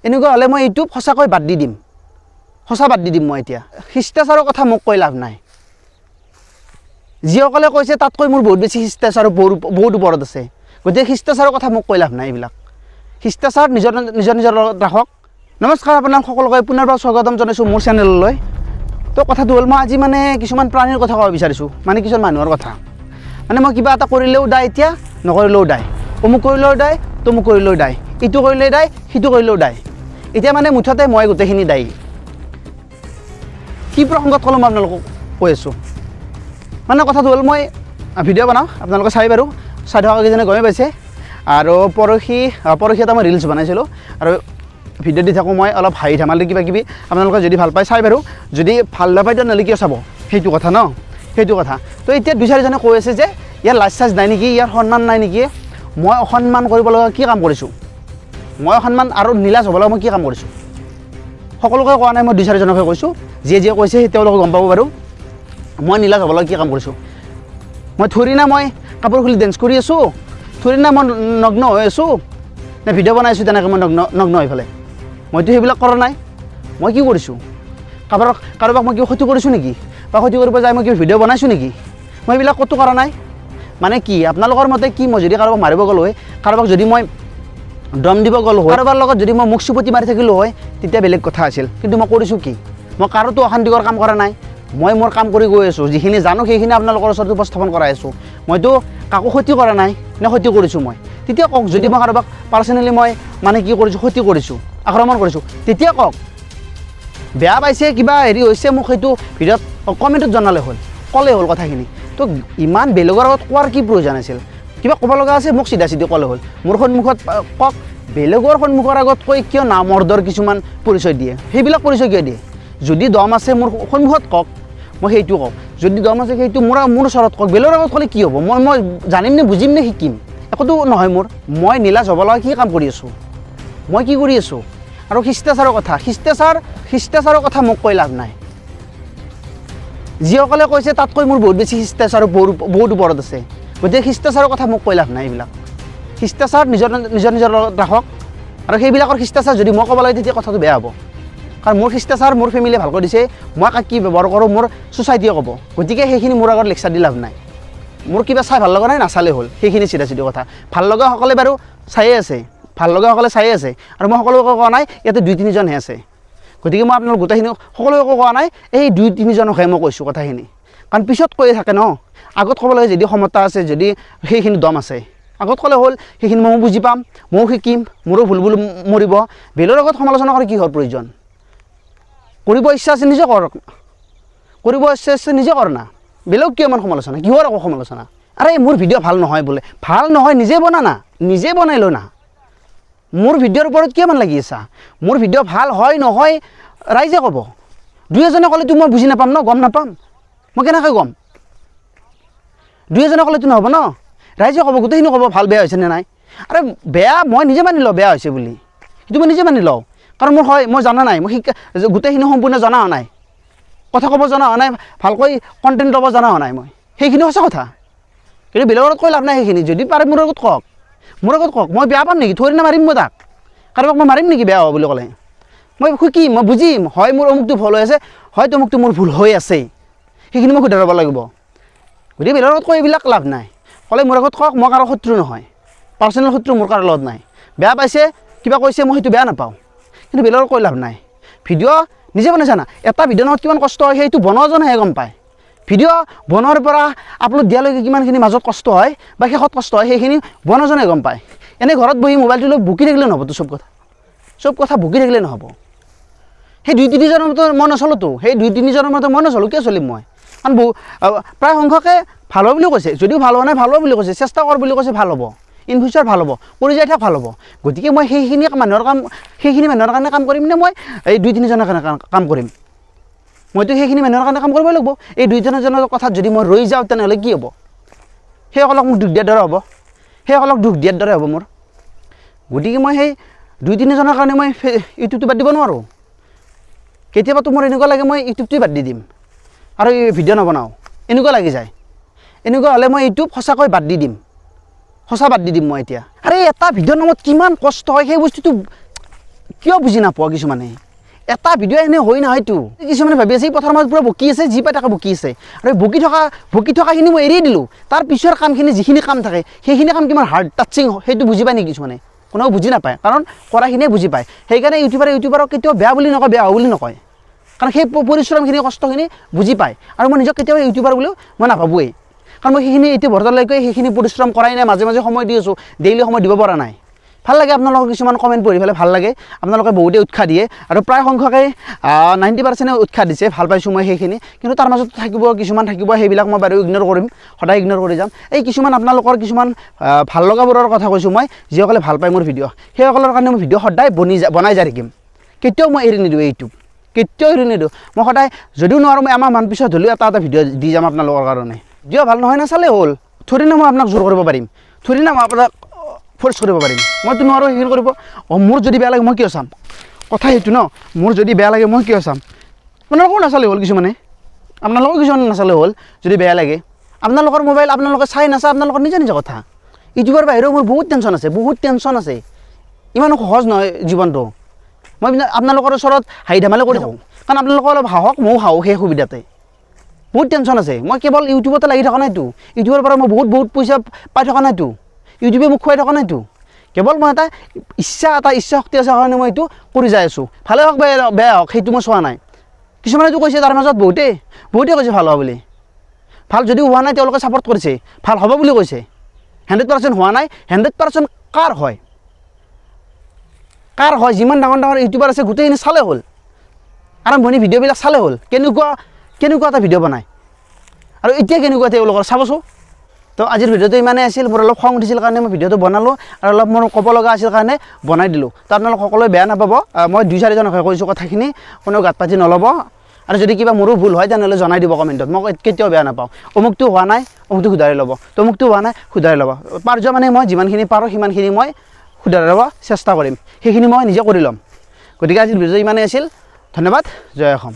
এনেকুৱা হ'লে মই ইউটিউব সঁচাকৈ বাদ দি দিম, সঁচা বাদ দি দিম মই। এতিয়া শিষ্টাচাৰৰ কথা মোক কৈ লাভ নাই। যিসকলে কৈছে তাতকৈ মোৰ বহুত বেছি শিষ্টাচাৰ বহুত বহুত ওপৰত আছে। গতিকে শিষ্টাচাৰৰ কথা মোক কৈ লাভ নাই। এইবিলাক শিষ্টাচাৰ নিজৰ নিজৰ নিজৰ লগত ৰাখক। নমস্কাৰ, আপোনাক সকলোকে পুনৰবাৰ স্বাগতম জনাইছোঁ মোৰ চেনেললৈ। তো কথাটো হ'ল, মই আজি মানে কিছুমান প্ৰাণীৰ কথা ক'ব বিচাৰিছোঁ, মানে কিছুমান মানুহৰ কথা। মানে মই কিবা এটা কৰিলেও দায়, এতিয়া নকৰিলেও দায়, অমুক কৰিলেও দায়, তমুক কৰিলেও দায়, ইটো কৰিলে দায়, সিটো কৰিলেও দায়। এতিয়া মানে মুঠতে মই গোটেইখিনি দায়ী। কি প্ৰসংগত ক'লোঁ মই আপোনালোকক কৈ আছোঁ। মানে কথাটো হ'ল, মই ভিডিঅ' বনাওঁ, আপোনালোকে চাই বাৰু, চাই থকা কেইজনে গমেই পাইছে। আৰু পৰহি পৰহি এটা মই ৰিলচ বনাইছিলোঁ আৰু ভিডিঅ' দি থাকোঁ মই অলপ হাঁহি ধেমালি কিবা কিবি। আপোনালোকে যদি ভাল পায় চাই বাৰু, যদি ভাল নাপায় তেনেহ'লে কিয় চাব, সেইটো কথা ন, সেইটো কথা। তো এতিয়া দুই চাৰিজনে কৈ আছে যে ইয়াৰ লাজ চাজ নাই নেকি, ইয়াৰ সন্মান নাই নেকি। মই অসন্মান কৰিব লগা কি কাম কৰিছোঁ? মই অসন্মান আৰু নিলাজ হ'ব লগা মই কি কাম কৰিছোঁ? সকলোকে কোৱা নাই, মই দুই চাৰিজনকে কৈছোঁ। যিয়ে যিয়ে কৈছে সেই তেওঁলোকে গম পাব বাৰু। মই নিলাজ হ'ব লগা কি কাম কৰিছোঁ? মই থৰি না মই কাপোৰ খুলি ডেন্স কৰি আছোঁ, থৰি না মই নগ্ন হৈ আছোঁ, নে ভিডিঅ' বনাইছোঁ তেনেকৈ মই নগ্ন নগ্ন হৈ পেলাই। মইতো সেইবিলাক কৰা নাই। মই কি কৰিছোঁ? কাৰোবাক কাৰোবাক মই কিবা ক্ষতি কৰিছোঁ নেকি, বা ক্ষতি কৰিব যাই মই কিবা ভিডিঅ' বনাইছোঁ নেকি? মই সেইবিলাক ক'তো কৰা নাই। মানে কি আপোনালোকৰ মতে কি, মই যদি কাৰোবাক মাৰিব গ'লোঁ হয়, কাৰোবাক যদি মই দম দিব গ'লোঁ হয়, কাৰোবাৰ লগত যদি মই মুখ চুপতি মাৰি থাকিলোঁ হয়, তেতিয়া বেলেগ কথা আছিল। কিন্তু মই কৰিছোঁ কি? মই কাৰোতো অশান্তিকৰ কাম কৰা নাই। মই মোৰ কাম কৰি গৈ আছোঁ, যিখিনি জানো সেইখিনি আপোনালোকৰ ওচৰত উপস্থাপন কৰাই আছোঁ। মইতো কাকো ক্ষতি কৰা নাই, নে ক্ষতি কৰিছোঁ মই? তেতিয়া কওক, যদি মই কাৰোবাক পাৰ্চনেলি মই মানে কি কৰিছোঁ, ক্ষতি কৰিছোঁ, আক্ৰমণ কৰিছোঁ, তেতিয়া কওক। বেয়া পাইছে, কিবা হেৰি হৈছে, মোক সেইটো ভিডিঅ'ত কমেণ্টত জনালে হ'ল, ক'লে হ'ল কথাখিনি। তো ইমান বেলেগৰ আগত কোৱাৰ কি প্ৰয়োজন আছিল? কিবা ক'ব লগা আছে মোক চিধা চিধি ক'লে হ'ল, মোৰ সন্মুখত কওক। বেলেগৰ সন্মুখৰ আগত কৈ কিয় নামৰ্দৰ কিছুমান পৰিচয় দিয়ে? সেইবিলাক পৰিচয় কিয় দিয়ে? যদি দম আছে মোৰ সন্মুখত কওক, মই সেইটো কওঁ। যদি দম আছে সেইটো মোৰ ওচৰত কওক। বেলেগৰ আগত ক'লে কি হ'ব? মই জানিম নে, বুজিম নে, শিকিম? একোতো নহয় মোৰ। মই নিলাজ হ'ব লগা কি কাম কৰি আছোঁ? মই কি কৰি আছোঁ? আৰু শিষ্টাচাৰৰ কথা, শিষ্টাচাৰৰ কথা মোক কৈ লাভ নাই। যিসকলে কৈছে তাতকৈ মোৰ বহুত বেছি শিষ্টাচাৰ বহুত বহুত ওপৰত আছে। গতিকে শিষ্টাচাৰৰ কথা মোক কৈ লাভ নাই। এইবিলাক শিষ্টাচাৰ নিজৰ নিজৰ নিজৰ লগত ৰাখক। আৰু সেইবিলাকৰ শিষ্টাচাৰ যদি মই ক'ব লাগে তেতিয়া কথাটো বেয়া হ'ব। কাৰণ মোৰ শিষ্টাচাৰ মোৰ ফেমিলিয়ে ভালকৈ দিছে। মই কাক কি ব্যৱহাৰ কৰোঁ মোৰ ছ'চাইটিয়ে ক'ব। গতিকে সেইখিনি মোৰ আগত লেকচাৰ দি লাভ নাই। মোৰ কিবা চাই ভাল লগা নাই, নাচালেই হ'ল, সেইখিনি চিধা চিধি কথা। ভাল লগাসকলে বাৰু চায়ে আছে, ভাল লগাসকলে চায়ে আছে। আৰু মই সকলোকে কোৱা নাই, ইয়াতে দুই তিনিজনহে আছে। গতিকে মই আপোনালোক গোটেইখিনি সকলোকে কোৱা নাই, এই দুই তিনিজনকহে মই কৈছোঁ কথাখিনি। কাৰণ পিছত কৈয়ে থাকে ন, আগত ক'ব লাগে যদি ক্ষমতা আছে, যদি সেইখিনি দম আছে, আগত ক'লে হ'ল। সেইখিনি ময়ো বুজি পাম, ময়ো শিকিম, মোৰো ভুল ভুল মৰিব। বেলেগৰ আগত সমালোচনা কৰি কিহৰ প্ৰয়োজন? কৰিব ইচ্ছা আছে নিজে কৰক, কৰিব ইচ্ছা আছে নিজে কৰ না, বেলেগ কিয় ইমান সমালোচনা? কিহৰ আকৌ সমালোচনা? আৰে মোৰ ভিডিঅ' ভাল নহয় বোলে, ভাল নহয় নিজে বনা না, নিজে বনাই ল না। মোৰ ভিডিঅ'ৰ ওপৰত কিয় ইমান লাগি আছা? মোৰ ভিডিঅ' ভাল হয় নহয় ৰাইজে ক'ব। দুই এজনে ক'লেতো মই বুজি নাপাম ন, গম নাপাম, মই কেনেকৈ গম? দুই এজনে ক'লেতো নহ'ব ন, ৰাইজে ক'ব, গোটেইখিনি ক'ব ভাল বেয়া হৈছে নে নাই। আৰে বেয়া মই নিজে মানি লওঁ, বেয়া হৈছে বুলি সেইটো মই নিজে মানি লওঁ। কাৰণ মোৰ হয় মই জনা নাই, মই শিকা গোটেইখিনি সম্পূৰ্ণ জনা হোৱা নাই, কথা ক'ব জনা হোৱা নাই, ভালকৈ কণ্টেণ্ট ল'ব জনা হোৱা নাই মই, সেইখিনি সঁচা কথা। কিন্তু বেলেগৰ আগত কৈ লাভ নাই সেইখিনি। যদি পাৰে মোৰ আগত কওক, মোৰ আগত কওক। মই বেয়া পাম নেকি? থৰি না মাৰিম মই তাক? কাৰোবাক মই মাৰিম নেকি বেয়া হ'ব বুলি ক'লে? মই শিকিম, মই বুজিম, হয় মোৰ অমুকটো ভুল হৈ আছে, হয় তমুকটো মোৰ ভুল হৈ আছে, সেইখিনি মই শুধৰাব লাগিব। গতিকে বেলেগৰ আগত কৈ এইবিলাক লাভ নাই। ক'লে মোৰ আগত কওক, মই কাৰো শত্ৰু নহয়, পাৰ্চনেল শত্ৰু মোৰ কাৰো লগত নাই। বেয়া পাইছে, কিবা কৈছে, মই সেইটো বেয়া নাপাওঁ, কিন্তু বেলেগৰ কৈ লাভ নাই। ভিডিঅ' নিজে বনাইছা না, এটা ভিডিঅ' বনাওঁতে কিমান কষ্ট হয় সেইটো বনোৱাজনেহে গম পায়। ভিডিঅ' বনোৱাৰ পৰা আপলোড দিয়ালৈকে কিমানখিনি মাজত কষ্ট হয় বা শেষত কষ্ট হয় সেইখিনি বনোৱাজনে গম পায়। এনেই ঘৰত বহি মোবাইলটো লৈ বকি থাকিলে নহ'বতো, চব কথা বকি থাকিলে নহ'ব। সেই দুই তিনিজনৰ মতে মই নচলোতো, সেই দুই তিনিজনৰ মতে মই নচলোঁ, কিয় চলিম মই? কাৰণ বহু প্ৰায় সংখ্যকে ভাল হ'ব বুলি কৈছে, যদিও ভাল হোৱা নাই ভাল হ'ব বুলি কৈছে, চেষ্টা কৰ বুলি কৈছে, ভাল হ'ব, ইন ফিউচাৰ ভাল হ'ব, কৰি যাই থাক ভাল হ'ব। গতিকে মই সেইখিনি মানুহৰ কাম, সেইখিনি মানুহৰ কাৰণে কাম কৰিম নে মই এই দুই তিনিজনৰ কাৰণে কাম কৰিম? মইতো সেইখিনি মানুহৰ কাৰণে কাম কৰিবই লাগিব। এই দুই তিনিজনৰ কথাত যদি মই ৰৈ যাওঁ তেনেহ'লে কি হ'ব? সেইসকলক মোক দুখ দিয়াৰ দৰে হ'ব, সেইসকলক দুখ দিয়াৰ দৰে হ'ব মোৰ। গতিকে মই সেই দুই তিনিজনৰ কাৰণে মই ইউটিউবটো বাদ দিব নোৱাৰোঁ। কেতিয়াবাতো মোৰ এনেকুৱা লাগে মই ইউটিউবটোৱে বাদ দি দিম আৰু এই ভিডিঅ' নবনাওঁ, এনেকুৱা লাগি যায়। এনেকুৱা হ'লে মই ইউটিউব সঁচাকৈ বাদ দি দিম, সঁচা বাদ দি দিম মই এতিয়া। আৰে এটা ভিডিঅ'ৰ নামত কিমান কষ্ট হয় সেই বস্তুটো কিয় বুজি নাপোৱা কিছুমানে? এটা ভিডিঅ' এনে হৈ নহয়তো। কিছুমানে ভাবি আছে এই পথাৰৰ মাজত পূৰা বকি আছে, যি পাই তাকে বকি আছে। আৰু বকি থকাখিনি মই এৰিয়ে দিলোঁ। তাৰ পিছৰ কামখিনি যিখিনি কাম থাকে সেইখিনি কাম কিমান হাৰ্ড টাচিং সেইটো বুজি পায় নেকি কিছুমানে? কোনেও বুজি নাপায়, কাৰণ কৰাখিনিয়ে বুজি পায়। সেইকাৰণে ইউটিউবাৰে ইউটিউবাৰক কেতিয়াও বেয়া বুলি নকয়, বেয়া হ'ব বুলি নকয়, কাৰণ সেই পৰিশ্ৰমখিনি কষ্টখিনি বুজি পায়। আৰু মই নিজক কেতিয়াও ইউটিউবাৰ বুলিও মই নাভাবোৱেই, কাৰণ মই সেইখিনি এতিয়া বৰ্তমানলৈকে সেইখিনি পৰিশ্ৰম কৰাই নাই। মাজে মাজে সময় দি আছোঁ, ডেইলি সময় দিব পৰা নাই। ভাল লাগে আপোনালোকৰ কিছুমান কমেণ্ট পঢ়ি পেলাই ভাল লাগে, আপোনালোকে বহুতেই উৎসাহ দিয়ে আৰু প্ৰায় সংখ্যকে 90% উৎসাহ দিছে, ভাল পাইছোঁ মই সেইখিনি। কিন্তু তাৰ মাজত থাকিব কিছুমান থাকিব, সেইবিলাক মই বাৰু ইগন'ৰ কৰিম, সদায় ইগন'ৰ কৰি যাম। এই কিছুমান আপোনালোকৰ কিছুমান ভাল লগাবোৰৰ কথা কৈছোঁ মই, যিসকলে ভাল পায় মোৰ ভিডিঅ', সেইসকলৰ কাৰণে মই ভিডিঅ' সদায় বনাই যাই থাকিম। কেতিয়াও মই এৰি নিদিওঁ ইউটিউব, কেতিয়াও এৰি নিদিওঁ মই। সদায় যদিও নোৱাৰোঁ মই এমাহমান পিছত হ'লেও এটা এটা ভিডিঅ' দি যাম আপোনালোকৰ কাৰণে। ভিডিঅ' ভাল নহয় নাচালে হ'ল, থৰি না মই আপোনাক জোৰ কৰিব পাৰিম, থৰি না মই আপোনাক ফ'ৰ্চ কৰিব পাৰিম, মইতো নোৱাৰোঁ সেইখিনি কৰিব। অঁ, মোৰ যদি বেয়া লাগে মই কিয় চাম? কথা সেইটো ন, মোৰ যদি বেয়া লাগে মই কিয় চাম? আপোনালোকেও নাচালে হ'ল, কিছুমানে আপোনালোকেও কিছুমানে নাচালে হ'ল যদি বেয়া লাগে। আপোনালোকৰ মোবাইল আপোনালোকে চাই নাচায় আপোনালোকৰ নিজা নিজা কথা। ইউটিউবৰ বাহিৰেও মোৰ বহুত টেনশ্যন আছে, বহুত টেনশ্যন আছে। ইমানো সহজ নহয় জীৱনটো। মই আপোনালোকৰ ওচৰত হাঁহি ধেমালি কৰি থাকোঁ, কাৰণ আপোনালোকে অলপ হাঁহক, ময়ো হাঁহো সেই সুবিধাতে। বহুত টেনশ্যন আছে। মই কেৱল ইউটিউবতে লাগি থকা নাইতো, ইউটিউবৰ পৰা মই বহুত বহুত পইচা পাই থকা নাইতো, ইউটিউবে মোক খুৱাই থকা নাইতো। কেৱল মই এটা ইচ্ছা, এটা ইচ্ছা শক্তি আছে কাৰণে মই এইটো কৰি যাই আছোঁ। ভালে হওক বেয়া হওক সেইটো মই চোৱা নাই। কিছুমানেতো কৈছে, তাৰ মাজত বহুতেই বহুতেই কৈছে ভাল হোৱা বুলি। ভাল যদিও হোৱা নাই তেওঁলোকে ছাপৰ্ট কৰিছে, ভাল হ'ব বুলি কৈছে। 100% হোৱা নাই, 100% কাৰ হয়? কাৰ হয়? যিমান ডাঙৰ ডাঙৰ ইউটিউবাৰ আছে গোটেইখিনি চালে হ'ল, আৰম্ভণি ভিডিঅ'বিলাক চালে হ'ল, কেনেকুৱা কেনেকুৱা এটা ভিডিঅ' বনায় আৰু এতিয়া কেনেকুৱা তেওঁলোকৰ চাবচোন। তো আজিৰ ভিডিঅ'টো ইমানেই আছিল। মোৰ অলপ খং উঠিছিল কাৰণে মই ভিডিঅ'টো বনালোঁ আৰু অলপ মোৰ ক'ব লগা আছিল কাৰণে বনাই দিলোঁ। তো আপোনালোক সকলোৱে বেয়া নাপাব, মই 2-4জনকহে কৈছোঁ কথাখিনি, কোনেও গাত পাতি নল'ব। আৰু যদি কিবা মোৰো ভুল হয় তেনেহ'লে জনাই দিব কমেণ্টত, মই কেতিয়াও বেয়া নাপাওঁ। অমুকটো হোৱা নাই, অমুকটো শুধৰাই ল'ব, তমুকটো হোৱা নাই শুধৰাই ল'ব। পাৰ্য মানে মই যিমানখিনি পাৰোঁ সিমানখিনি মই শুধৰাই ল'ব চেষ্টা কৰিম, সেইখিনি মই নিজে কৰি ল'ম। গতিকে আজিৰ ভিডিঅ'টো ইমানেই আছিল। ধন্যবাদ, জয় অসম।